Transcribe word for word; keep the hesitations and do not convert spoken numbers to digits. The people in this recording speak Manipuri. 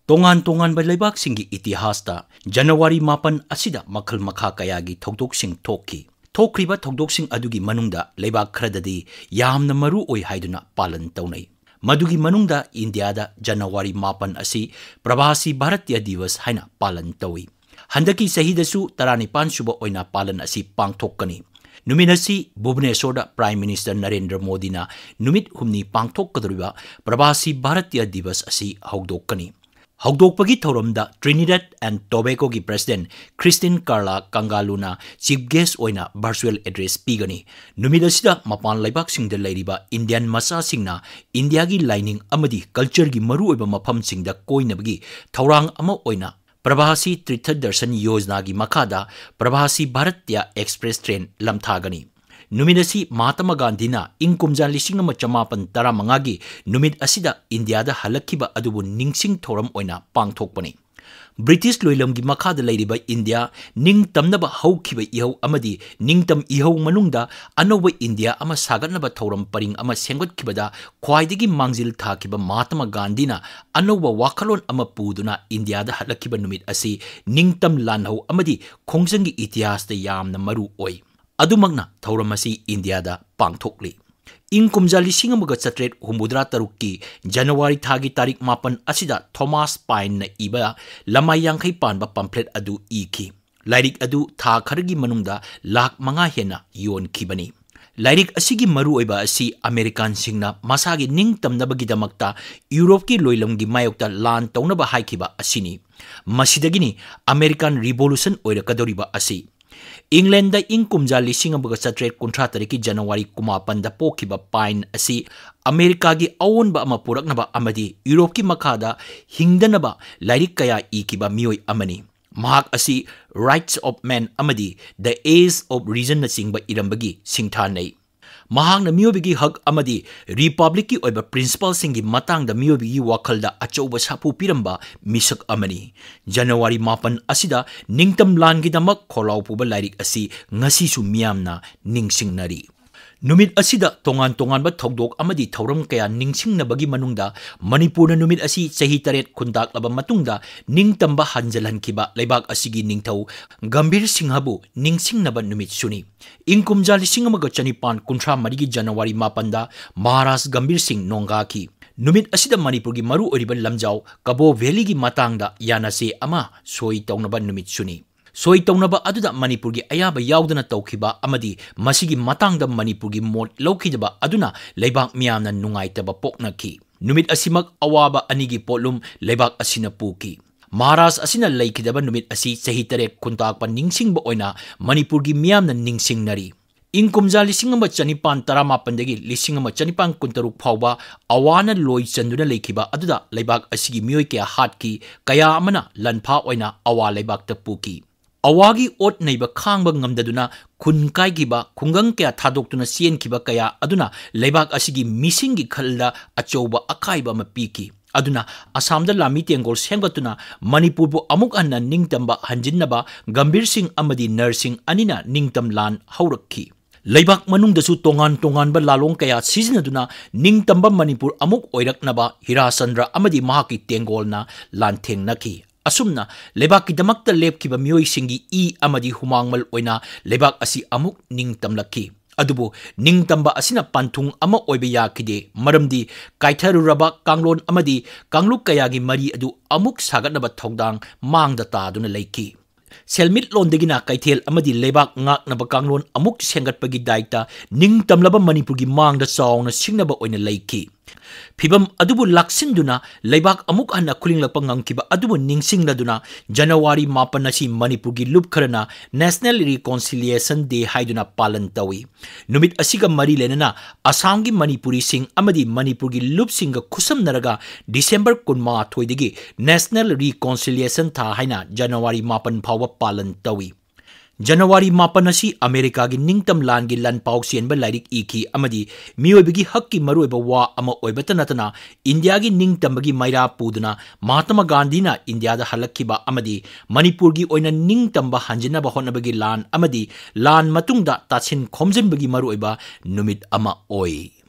ꯇꯣꯉꯥꯟ ꯇꯣꯉꯥꯟꯕ ꯂꯩꯕꯥꯛꯁꯤꯡꯒꯤ ꯏꯇꯤꯍꯥꯁꯇ ꯖꯅꯋꯥꯔꯤ ꯃꯥꯄꯟ ꯑꯁꯤꯗ ꯃꯈꯜ ꯃꯈꯥ ꯀꯌꯥꯒꯤ ꯊꯧꯗꯣꯛꯁꯤꯡ ꯊꯣꯛꯈꯤ꯫ ꯊꯣꯛꯈ꯭ꯔꯤꯕ ꯊꯧꯗꯣꯛꯁꯤꯡ ꯑꯗꯨꯒꯤ ꯃꯅꯨꯡꯗ ꯂꯩꯕꯥꯛ ꯈꯔꯗꯗꯤ ꯌꯥꯝꯅ ꯃꯔꯨ ꯑꯣꯏ ꯍꯥꯏꯗꯨꯅ ꯄꯥꯂꯟ ꯇꯧꯅꯩ꯫ ꯃꯗꯨꯒꯤ ꯃꯅꯨꯡꯗ ꯏꯟꯗꯤꯌꯥꯗ ꯖꯅꯋꯥꯔꯤ ꯃꯥꯄꯟ ꯑꯁꯤ ꯄ꯭ꯔꯕꯥꯁꯤ ꯚꯥꯔꯇꯤꯌ ꯗꯤꯕꯁ ꯍꯥꯏꯅ ꯄꯥꯂꯟ ꯇꯧꯏ꯫ ꯍꯟꯗꯛꯀꯤ ꯆꯍꯤꯗꯁꯨ ꯇꯔꯥꯅꯤꯄꯥꯟ ꯁꯨꯕ ꯑꯣꯏꯅ ꯄꯥꯂꯟ ꯑꯁꯤ ꯄꯥꯡꯊꯣꯛꯀꯅꯤ꯫ ꯅꯨꯃꯤꯠ ꯑꯁꯤ ꯚꯨꯕꯅꯦꯁꯣꯔꯗ ꯄ꯭ꯔꯥꯏꯝ ꯃꯤꯅꯤꯁꯇꯔ ꯅꯔꯦꯟꯗ꯭ꯔ ꯃꯣꯗꯤꯅ ꯅꯨꯃꯤꯠ ꯍꯨꯝꯅꯤ ꯄꯥꯡꯊꯣꯛꯀꯗꯧꯔꯤꯕ ꯄ꯭ꯔꯕꯥꯁꯤ ꯚꯥꯔꯇꯤꯌ ꯗꯤꯕꯁ ꯑꯁꯤ ꯍꯧꯗꯣꯛꯀꯅꯤ꯫ ꯍꯧꯗꯣꯛꯄꯒꯤ ꯊꯧꯔꯝꯗ Trinidad and Tobagoꯒꯤ ꯄ꯭ꯔꯦꯁꯤꯗꯦꯟꯠ ꯈ꯭ꯔꯤꯁꯇꯤꯟ ꯀꯥꯔꯂꯥ ꯀꯪꯒꯥꯂꯨꯅ ꯆꯤꯐ ꯒꯦꯁ꯭ꯠ ꯑꯣꯏꯅ ꯚꯔꯆꯨꯑꯦꯜ ꯑꯦꯗ꯭ꯔꯦꯁ ꯄꯤꯒꯅꯤ꯫ ꯅꯨꯃꯤꯠ ꯑꯁꯤꯗ ꯃꯄꯥꯟ ꯂꯩꯕꯥꯛꯁꯤꯡꯗ ꯂꯩꯔꯤꯕ ꯏꯟꯗꯤꯌꯟ ꯃꯆꯥꯁꯤꯡꯅ ꯏꯟꯗꯤꯌꯥꯒꯤ ꯂꯥꯏꯅꯤꯡ ꯑꯃꯗꯤ ꯀꯜꯆꯔꯒꯤ ꯃꯔꯨꯑꯣꯏꯕ ꯃꯐꯝꯁꯤꯡꯗ ꯀꯣꯏꯅꯕꯒꯤ ꯊꯧꯔꯥꯡ ꯑꯃ ꯑꯣꯏꯅ ꯄ꯭ꯔꯚꯥꯁꯤ ꯇꯤꯔꯊ ꯗꯔꯁꯟ ꯌꯣꯖꯅꯥꯒꯤ ꯃꯈꯥꯗ ꯄ꯭ꯔꯚꯥꯁꯤ ꯚꯥꯔꯠꯇ꯭ꯌ ꯑꯦꯛꯁꯄ꯭ꯔꯦꯁ ꯇ꯭ꯔꯦꯟ ꯂꯝꯊꯥꯒꯅꯤ꯫ ꯅꯨꯃꯤꯠ ꯑꯁꯤ ꯃꯍꯥꯇꯃ ꯒꯥꯟꯙꯤꯅ ꯏꯪ ꯀꯨꯝꯖꯥ ꯂꯤꯁꯤꯡ ꯑꯃ ꯆꯃꯥꯄꯟ ꯇꯔꯥꯃꯉꯥꯒꯤ ꯅꯨꯃꯤꯠ ꯑꯁꯤꯗ ꯏꯟꯗꯤꯌꯥꯗ ꯍꯜꯂꯛꯈꯤꯕ ꯑꯗꯨꯕꯨ ꯅꯤꯡꯁꯤꯡ ꯊꯧꯔꯝ ꯑꯣꯏꯅ ꯄꯥꯡꯊꯣꯛꯄꯅꯤ꯫ ꯕ꯭ꯔꯤꯇꯤꯁ ꯂꯣꯏꯂꯝꯒꯤ ꯃꯈꯥꯗ ꯂꯩꯔꯤꯕ ꯏꯟꯗꯤꯌꯥ ꯅꯤꯡꯇꯝꯅꯕ ꯍꯧꯈꯤꯕ ꯏꯍꯧ ꯑꯃꯗꯤ ꯅꯤꯡꯇꯝ ꯏꯍꯧ ꯃꯅꯨꯡꯗ ꯑꯅꯧꯕ ꯏꯟꯗꯤꯌꯥ ꯑꯃ ꯁꯥꯒꯠꯅꯕ ꯊꯧꯔꯝ ꯄꯔꯤꯡ ꯑꯃ ꯁꯦꯝꯒꯠꯈꯤꯕꯗ ꯈ꯭ꯋꯥꯏꯗꯒꯤ ꯃꯥꯡꯖꯤꯜ ꯊꯥꯈꯤꯕ ꯃꯍꯥꯇꯃ ꯒꯥꯟꯙꯤꯅ ꯑꯅꯧꯕ ꯋꯥꯈꯜꯂꯣꯟ ꯑꯃ ꯄꯨꯗꯨꯅ ꯏꯟꯗꯤꯌꯥꯗ ꯍꯜꯂꯛꯈꯤꯕ ꯅꯨꯃꯤꯠ ꯑꯁꯤ ꯅꯤꯡꯇꯝ ꯂꯥꯟꯍꯧ ꯑꯃꯗꯤ ꯈꯣꯡꯖꯪꯒꯤ ꯏꯇꯤꯍꯥꯁꯇ ꯌꯥꯝꯅ ꯃꯔꯨ ꯑꯣꯏ꯫ ꯑꯗꯨꯃꯛꯅ ꯊꯧꯔꯝ ꯑꯁꯤ ꯏꯟꯗꯤꯌꯥꯗ ꯄꯥꯡꯊꯣꯛꯂꯤ꯫ ꯏꯪ ꯀꯨꯝꯖꯥ ꯂꯤꯁꯤꯡ ꯑꯃꯒ ꯆꯥꯇ꯭ꯔꯦꯠ ꯍꯨꯝꯐꯨꯇꯔꯥ ꯇꯔꯨꯛꯀꯤ ꯖꯅꯋꯥꯔꯤ ꯊꯥꯒꯤ ꯇꯥꯔꯤꯛ ꯃꯥꯄꯟ ꯑꯁꯤꯗ ꯊꯣꯃꯥꯁ ꯄꯥꯏꯟꯅ ꯏꯕ ꯂꯃꯥꯏ ꯌꯥꯡꯈꯩ ꯄꯥꯟꯕ ꯄꯝꯐ꯭ꯂꯦꯠ ꯑꯗꯨ ꯏꯈꯤ꯫ ꯂꯥꯏꯔꯤꯛ ꯑꯗꯨ ꯊꯥ ꯈꯔꯒꯤ ꯃꯅꯨꯡꯗ ꯂꯥꯈ ꯃꯉꯥ ꯍꯦꯟꯅ ꯌꯣꯟꯈꯤꯕꯅꯤ꯫ ꯂꯥꯏꯔꯤꯛ ꯑꯁꯤꯒꯤ ꯃꯔꯨꯑꯣꯏꯕ ꯑꯁꯤ ꯑꯃꯦꯔꯤꯀꯥꯟꯁꯤꯡꯅ ꯃꯁꯥꯒꯤ ꯅꯤꯡꯇꯝꯅꯕꯒꯤꯗꯃꯛꯇ ꯌꯨꯔꯣꯞꯀꯤ ꯂꯣꯏꯂꯝꯒꯤ ꯃꯥꯌꯣꯛꯇ ꯂꯥꯟ ꯇꯧꯅꯕ ꯍꯥꯏꯈꯤꯕ ꯑꯁꯤꯅꯤ꯫ ꯃꯁꯤꯗꯒꯤꯅꯤ ꯑꯃꯦꯔꯤꯀꯥꯟ ꯔꯤꯚꯣꯂꯨꯁꯟ ꯑꯣꯏꯔꯛꯀꯗꯧꯔꯤꯕ ꯑꯁꯤ꯫ ꯏꯪꯂꯦꯟꯗ ꯏꯪ ꯀꯨꯝꯖꯥ ꯂꯤꯁꯤꯡ ꯑꯃꯒ ꯆꯥꯇ꯭ꯔꯦꯠ ꯀꯨꯟꯊ꯭ꯔꯥ ꯇꯔꯦꯠꯀꯤ ꯖꯅꯋꯥꯔꯤ ꯀꯨꯟꯃꯥꯄꯟꯗ ꯄꯣꯛꯈꯤꯕ ꯄꯥꯏꯟ ꯑꯁꯤ ꯑꯃꯦꯔꯤꯀꯥꯒꯤ ꯑꯑꯣꯟꯕ ꯑꯃ ꯄꯨꯔꯛꯅꯕ ꯑꯃꯗꯤ ꯌꯨꯔꯣꯞꯀꯤ ꯃꯈꯥꯗ ꯍꯤꯡꯗꯅꯕ ꯂꯥꯏꯔꯤꯛ ꯀꯌꯥ ꯏꯈꯤꯕ ꯃꯤꯑꯣꯏ ꯑꯃꯅꯤ꯫ ꯃꯍꯥꯛ ꯑꯁꯤ Rights of Man ꯑꯃꯗꯤ The Age of Reasonꯅꯆꯤꯡꯕ ꯏꯔꯝꯕꯒꯤ ꯁꯤꯡꯊꯥꯅꯩ꯫ ꯃꯍꯥꯛꯅ ꯃꯤꯑꯣꯏꯕꯒꯤ ꯍꯛ ꯑꯃꯗꯤ ꯔꯤꯄꯕ꯭ꯂꯤꯛꯀꯤ ꯑꯣꯏꯕ ꯄ꯭ꯔꯤꯟꯁꯤꯄꯜꯁꯤꯡꯒꯤ ꯃꯇꯥꯡꯗ ꯃꯤꯑꯣꯏꯕꯒꯤ ꯋꯥꯈꯜꯗ ꯑꯆꯧꯕ ꯁꯥꯐꯨ ꯄꯤꯔꯝꯕ ꯃꯤꯁꯛ ꯑꯃꯅꯤ꯫ ꯖꯅꯋꯥꯔꯤ ꯃꯥꯄꯟ ꯑꯁꯤꯗ ꯅꯤꯡꯇꯝ ꯂꯥꯟꯒꯤꯗꯃꯛ ꯈꯣꯜꯂꯥꯎ ꯄꯨꯕ ꯂꯥꯏꯔꯤꯛ ꯑꯁꯤ ꯉꯁꯤꯁꯨ ꯃꯤꯌꯥꯝꯅ ꯅꯤꯡꯁꯤꯡꯅꯔꯤ꯫ ꯅꯨꯃꯤꯠ ꯑꯁꯤꯗ ꯇꯣꯉꯥꯟ ꯇꯣꯉꯥꯟꯕ ꯊꯧꯗꯣꯛ ꯑꯃꯗꯤ ꯊꯧꯔꯝ ꯀꯌꯥ ꯅꯤꯡꯁꯤꯡꯅꯕꯒꯤ ꯃꯅꯨꯡꯗ ꯃꯅꯤꯄꯨꯔꯅ ꯅꯨꯃꯤꯠ ꯑꯁꯤ ꯆꯍꯤ ꯇꯔꯦꯠ ꯈꯨꯟꯇꯥꯛꯂꯕ ꯃꯇꯨꯡꯗ ꯅꯤꯡꯇꯝꯕ ꯍꯟꯖꯤꯜꯍꯟꯈꯤꯕ ꯂꯩꯕꯥꯛ ꯑꯁꯤꯒꯤ ꯅꯤꯡꯊꯧ ꯒꯝꯚꯤꯔ ꯁꯤꯡꯍꯕꯨ ꯅꯤꯡꯁꯤꯡꯅꯕ ꯅꯨꯃꯤꯠꯁꯨꯅꯤ꯫ ꯏꯪ ꯀꯨꯝꯖꯥ ꯂꯤꯁꯤꯡ ꯑꯃꯒ ꯆꯅꯤꯄꯥꯟ ꯀꯨꯟꯊ꯭ꯔꯥ ꯃꯔꯤꯒꯤ ꯖꯅꯋꯥꯔꯤ ꯃꯥꯄꯟꯗ ꯃꯍꯥꯔꯥꯖ ꯒꯝꯚꯤꯔ ꯁꯤꯡ ꯅꯣꯡꯒꯥꯈꯤ꯫ ꯅꯨꯃꯤꯠ ꯑꯁꯤꯗ ꯃꯅꯤꯄꯨꯔꯒꯤ ꯃꯔꯨꯑꯣꯏꯔꯤꯕ ꯂꯝꯖꯥꯎ ꯀꯕꯣ ꯚꯦꯂꯤꯒꯤ ꯃꯇꯥꯡꯗ ꯌꯥꯅꯁꯦ ꯑꯃ ꯁꯣꯏ ꯇꯧꯅꯕ ꯅꯨꯃꯤꯠꯁꯨꯅꯤ꯫ ꯁꯣꯏ ꯇꯧꯅꯕ ꯑꯗꯨꯗ ꯃꯅꯤꯄꯨꯔꯒꯤ ꯑꯌꯥꯕ ꯌꯥꯎꯗꯅ ꯇꯧꯈꯤꯕ ꯑꯃꯗꯤ ꯃꯁꯤꯒꯤ ꯃꯇꯥꯡꯗ ꯃꯅꯤꯄꯨꯔꯒꯤ ꯃꯣꯠ ꯂꯧꯈꯤꯗꯕ ꯑꯗꯨꯅ ꯂꯩꯕꯥꯛ ꯃꯤꯌꯥꯝꯅ ꯅꯨꯡꯉꯥꯏꯇꯕ ꯄꯣꯛꯅꯈꯤ꯫ ꯅꯨꯃꯤꯠ ꯑꯁꯤꯃꯛ ꯑꯋꯥꯕ ꯑꯅꯤꯒꯤ ꯄꯣꯠꯂꯨꯝ ꯂꯩꯕꯥꯛ ꯑꯁꯤꯅ ꯄꯨꯈꯤ꯫ ꯃꯍꯥꯔꯥꯖ ꯑꯁꯤꯅ ꯂꯩꯈꯤꯗꯕ ꯅꯨꯃꯤꯠ ꯑꯁꯤ ꯆꯍꯤ ꯇꯔꯦꯠ ꯈꯨꯟꯇꯥꯛꯄ ꯅꯤꯡꯁꯤꯡꯕ ꯑꯣꯏꯅ ꯃꯅꯤꯄꯨꯔꯒꯤ ꯃꯤꯌꯥꯝꯅ ꯅꯤꯡꯁꯤꯡꯅꯔꯤ꯫ ꯏꯪ ꯀꯨꯝꯖꯥ ꯂꯤꯁꯤꯡ ꯑꯃ ꯆꯅꯤꯄꯥꯟ ꯇꯔꯥꯃꯥꯄꯟꯗꯒꯤ ꯂꯤꯁꯤꯡ ꯑꯃ ꯆꯅꯤꯄꯥꯟ ꯀꯨꯟꯇꯔꯨꯛ ꯐꯥꯎꯕ ꯑꯋꯥꯅ ꯂꯣꯏ ꯆꯟꯗꯨꯅ ꯂꯩꯈꯤꯕ ꯑꯗꯨꯗ ꯂꯩꯕꯥꯛ ꯑꯁꯤꯒꯤ ꯃꯤꯑꯣꯏ ꯀꯌꯥ ꯍꯥꯠꯈꯤ, ꯀꯌꯥ ꯑꯃꯅ ꯂꯥꯟꯐꯥ ꯑꯣꯏꯅ ꯑꯋꯥ ꯂꯩꯕꯥꯛꯇ ꯄꯨꯈꯤ꯫ ꯑꯋꯥꯒꯤ ꯑꯣꯠ ꯅꯩꯕ ꯈꯥꯡꯕ ꯉꯝꯗꯗꯨꯅ ꯈꯨꯟ ꯀꯥꯏꯈꯤꯕ, ꯈꯨꯡꯒꯪ ꯀꯌꯥ ꯊꯥꯗꯣꯛꯇꯨꯅ ꯆꯦꯟꯈꯤꯕ ꯀꯌꯥ ꯑꯗꯨꯅ ꯂꯩꯕꯥꯛ ꯑꯁꯤꯒꯤ ꯃꯤꯁꯤꯡꯒꯤ ꯈꯜꯗ ꯑꯆꯧꯕ ꯑꯀꯥꯏꯕ ꯑꯃ ꯄꯤꯈꯤ꯫ ꯑꯗꯨꯅ ꯑꯁꯥꯝꯗ ꯂꯥꯟꯃꯤ ꯇꯦꯡꯒꯣꯜ ꯁꯦꯝꯒꯠꯇꯨꯅ ꯃꯅꯤꯄꯨꯔꯕꯨ ꯑꯃꯨꯛ ꯍꯟꯅ ꯅꯤꯡꯇꯝꯕ ꯍꯟꯖꯤꯟꯅꯕ ꯒꯝꯚꯤꯔ ꯁꯤꯡ ꯑꯃꯗꯤ ꯅꯔ ꯁꯤꯡ ꯑꯅꯤꯅ ꯅꯤꯡꯇꯝ ꯂꯥꯟ ꯍꯧꯔꯛꯈꯤ꯫ ꯂꯩꯕꯥꯛ ꯃꯅꯨꯡꯗꯁꯨ ꯇꯣꯉꯥꯟ ꯇꯣꯉꯥꯟꯕ ꯂꯥꯂꯣꯡ ꯀꯌꯥ ꯁꯤꯖꯤꯟꯅꯗꯨꯅ ꯅꯤꯡꯇꯝꯕ ꯃꯅꯤꯄꯨꯔ ꯑꯃꯨꯛ ꯑꯣꯏꯔꯛꯅꯕ ꯍꯤꯔꯥꯆꯟꯗ꯭ꯔ ꯑꯃꯗꯤ ꯃꯍꯥꯛꯀꯤ ꯇꯦꯡꯒꯣꯜꯅ ꯂꯥꯟꯊꯦꯡꯅꯈꯤ꯫ ꯑꯁꯨꯝꯅ ꯂꯩꯕꯥꯛꯀꯤꯗꯃꯛꯇ ꯂꯦꯞꯈꯤꯕ ꯃꯤꯑꯣꯏꯁꯤꯡꯒꯤ ꯏ ꯑꯃꯗꯤ ꯍꯨꯃꯥꯡꯃꯜ ꯑꯣꯏꯅ ꯂꯩꯕꯥꯛ ꯑꯁꯤ ꯑꯃꯨꯛ ꯅꯤꯡꯇꯝꯂꯛꯈꯤ꯫ ꯑꯗꯨꯕꯨ ꯅꯤꯡꯇꯝꯕ ꯑꯁꯤꯅ ꯄꯟꯊꯨꯡ ꯑꯃ ꯑꯣꯏꯕ ꯌꯥꯈꯤꯗꯦ, ꯃꯔꯝꯗꯤ ꯀꯥꯏꯊꯔꯨꯔꯕ ꯀꯥꯡꯂꯣꯟ ꯑꯃꯗꯤ ꯀꯥꯡꯂꯨꯞ ꯀꯌꯥꯒꯤ ꯃꯔꯤ ꯑꯗꯨ ꯑꯃꯨꯛ ꯁꯥꯒꯠꯅꯕ ꯊꯧꯗꯥꯡ ꯃꯥꯡꯗ ꯇꯥꯗꯨꯅ ꯂꯩꯈꯤ꯫ ꯁꯦꯜꯃꯤꯠꯂꯣꯟꯗꯒꯤꯅ ꯀꯩꯊꯦꯜ ꯑꯃꯗꯤ ꯂꯩꯕꯥꯛ ꯉꯥꯛꯅꯕ ꯀꯥꯡꯂꯣꯟ ꯑꯃꯨꯛ ꯁꯦꯝꯒꯠꯄꯒꯤ ꯗꯥꯏꯇ ꯅꯤꯡꯇꯝꯂꯕ ꯃꯅꯤꯄꯨꯔꯒꯤ ꯃꯥꯡꯗ ꯆꯥꯎꯅ ꯁꯤꯡꯅꯕ ꯑꯣꯏꯅ ꯂꯩꯈꯤ꯫ ꯐꯤꯚꯝ ꯑꯗꯨꯕꯨ ꯂꯥꯛꯁꯤꯟꯗꯨꯅ ꯂꯩꯕꯥꯛ ꯑꯃꯨꯛ ꯍꯟꯅ ꯈꯨꯂꯤꯡꯂꯛꯄ ꯉꯝꯈꯤꯕ ꯑꯗꯨꯕꯨ ꯅꯤꯡꯁꯤꯡꯂꯗꯨꯅ ꯖꯅꯋꯥꯔꯤ ꯃꯥꯄꯟ ꯑꯁꯤ ꯃꯅꯤꯄꯨꯔꯒꯤ ꯂꯨꯞ ꯈꯔꯅ National Reconciliation Day ꯍꯥꯏꯗꯨꯅ ꯄꯥꯂꯟ ꯇꯧꯏ꯫ ꯅꯨꯃꯤꯠ ꯑꯁꯤꯒ ꯃꯔꯤ ꯂꯩꯅꯅ ꯑꯁꯥꯝꯒꯤ ꯃꯅꯤꯄꯨꯔꯤꯁꯤꯡ ꯑꯃꯗꯤ ꯃꯅꯤꯄꯨꯔꯒꯤ ꯂꯨꯞꯁꯤꯡꯒ ꯈꯨꯠꯁꯝꯅꯔꯒ ꯗꯤꯁꯦꯝꯕꯔ ꯀꯨꯟꯃꯥꯊꯣꯏꯗꯒꯤ National Reconciliation ꯊꯥ ꯍꯥꯏꯅ ꯖꯅꯋꯥꯔꯤ ꯃꯥꯄꯟ ꯐꯥꯎꯕ ꯄꯥꯂꯟ ꯇꯧꯏ꯫ ꯖꯅꯋꯥꯔꯤ ꯃꯥꯄꯟ ꯑꯁꯤ ꯑꯃꯦꯔꯤꯀꯥꯒꯤ ꯅꯤꯡꯇꯝ ꯂꯥꯟꯒꯤ ꯂꯥꯟꯄꯥꯎ ꯆꯦꯟꯕ ꯂꯥꯏꯔꯤꯛ ꯏꯈꯤ ꯑꯃꯗꯤ ꯃꯤꯑꯣꯏꯕꯒꯤ ꯍꯛꯀꯤ ꯃꯔꯨꯑꯣꯏꯕ ꯋꯥ ꯑꯃ ꯑꯣꯏꯕꯇ ꯅꯠꯇꯅ ꯏꯟꯗꯤꯌꯥꯒꯤ ꯅꯤꯡꯇꯝꯕꯒꯤ ꯃꯩꯔꯥ ꯄꯨꯗꯨꯅ ꯃꯍꯥꯇꯃꯥ ꯒꯥꯟꯙꯤꯅ ꯏꯟꯗꯤꯌꯥꯗ ꯍꯜꯂꯛꯈꯤꯕ ꯑꯃꯗꯤ ꯃꯅꯤꯄꯨꯔꯒꯤ ꯑꯣꯏꯅ ꯅꯤꯡꯇꯝꯕ ꯍꯟꯖꯤꯟꯅꯕ ꯍꯣꯠꯅꯕꯒꯤ ꯂꯥꯟ ꯑꯃꯗꯤ ꯂꯥꯟ ꯃꯇꯨꯡꯗ ꯇꯥꯁꯤꯟ ꯈꯣꯝꯖꯤꯟꯕꯒꯤ ꯃꯔꯨꯑꯣꯏꯕ ꯅꯨꯃꯤꯠ ꯑꯃ ꯑꯣꯏ꯫